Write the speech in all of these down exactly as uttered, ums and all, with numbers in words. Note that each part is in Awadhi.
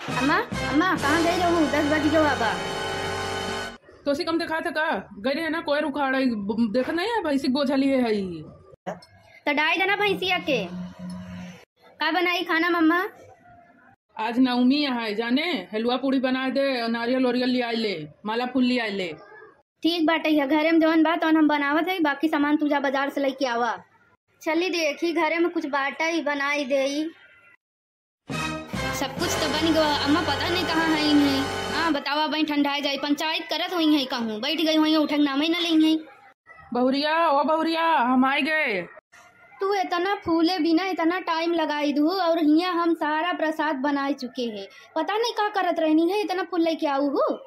अम्मा, अम्मा, कहाँ गई रहू? दस बज गवा बा। तोसी कम देखा था का? गई रहे ना कोयर उखाड़े, ब-, देखत नहीं है भैंसी बोझली है, है। त डाई देना भैंसिया के। का बनाई खाना मम्मा? आज नवमी है जाने, हलवा पूड़ी बना दे, नारियल ओरियल ले आए ले, माला फूल ले आए ले। ठीक बाटे है, घरे में जौन बा तौन हम बनावत है, बाकी सामान तू जा बाजार से लेके आवा। चली देखी घरे में कुछ बाटे ही बनाई देई। सब कुछ तो बन गवा, अम्मा पता नहीं कहाँ है इन्हें। हाँ बतावा, बई ठंडाए जाई, पंचायत करत हुई है कहूँ, बैठ गई हुई है, उठक नाम ही न लेंगे। बहुरिया, ओ बहुरिया, हम आए गए। तू इतना फूले बिना इतना टाइम लगाई दू और हियाँ हम सारा प्रसाद बनाए चुके हैं, पता नहीं का करत रहनी है, इतना फूल लेके आऊ हूँ।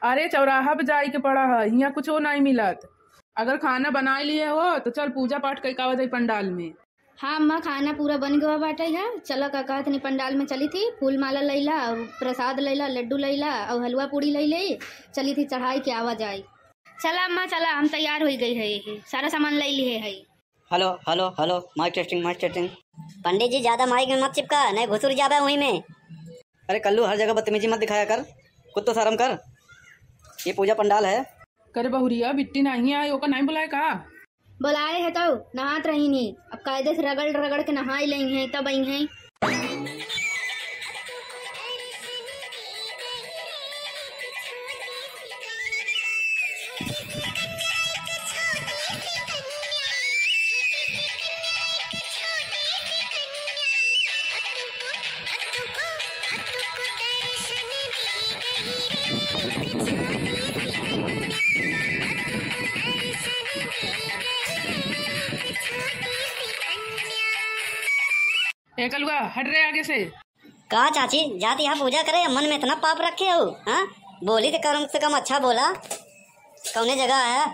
अरे चौराहा पे जाए के पड़ा है, हियाँ कुछ नहीं मिलत। अगर खाना बनाए लिए हो तो चल पूजा पाठ कई कावा जाई पंडाल में। हाँ अम्मा, खाना पूरा बन गवा बाटे है। चला का कहत नहीं, पंडाल में चली थी, फूल माला लैला और प्रसाद लैला, लड्डू लैला और हलवा पूड़ी लैले, चली थी चढ़ाई के आवा जाए। चला अम्मा चला, हम तैयार हो गई है, यही सारा सामान ले लिए है। Hello hello hello, mike testing, mike testing. पंडित जी ज्यादा माइक में मत चिपका, नहीं घुसुर जाबे वहीं में। अरे कल्लू, हर जगह बदतमीजी मत दिखाया कर, कुछ तो शर्म कर। ये पूजा पंडाल है। करे बहुरिया, बिट्टी नहीं आई, ओका नहीं बुलाए का? बुलाए है तो नहात रही नहीं, अब कायदे से रगड़ रगड़ के नहाई लेंगे तब आई हैं। ए कलुआ, हट रे आगे से। का चाची, जाती है पूजा करे, मन में इतना पाप रखे हो, हाँ? बोली तो कम से कम अच्छा बोला, कौने जगह है?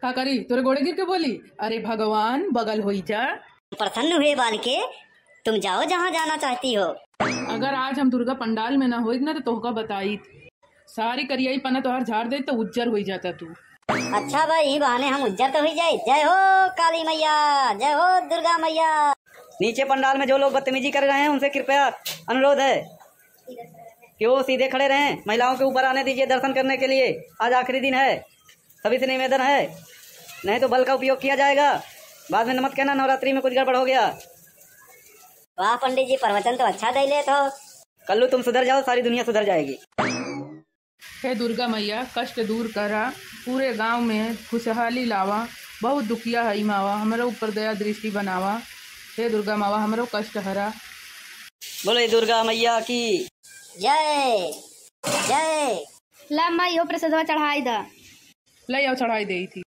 का करी, तोरे गोड़े गिर के बोली? अरे भगवान, बगल होई जा। प्रसन्न हुए बालके, तुम जाओ जहाँ जाना चाहती हो। अगर आज हम दुर्गा पंडाल में ना होइत ना तो तोहका बताइत। सारी करियाई पना तोहार झाड़ दे तो उज्जर होई जाता तू। अच्छा भाई, ई बहाने हम उज्जर तो हुई जाए। जय हो काली मैया, जय हो दुर्गा मैया। नीचे पंडाल में जो लोग बदतमीजी कर रहे हैं उनसे कृपया अनुरोध है कि वो सीधे खड़े रहें। महिलाओं के ऊपर आने दीजिए दर्शन करने के लिए, आज आखिरी दिन है। सभी से निवेदन है, नहीं तो बल का उपयोग किया जाएगा। बाद में न मत कहना नवरात्रि में कुछ गड़बड़ हो गया। वाह पंडित जी, प्रवचन तो अच्छा दे लेत हो। कल्लू तुम सुधर जाओ, सारी दुनिया सुधर जाएगी। हे दुर्गा मैया, कष्ट दूर करा, पूरे गांव में खुशहाली लावा, बहुत दुखिया हई मावा, हमरे ऊपर दया दृष्टि बनावा। हे दुर्गा मावा, हमरो कष्ट हरा। बोले दुर्गा मैया की जय, जय। ला माई, यो प्रसादवा चढ़ाई दा। ले आओ, चढ़ाई देई थी।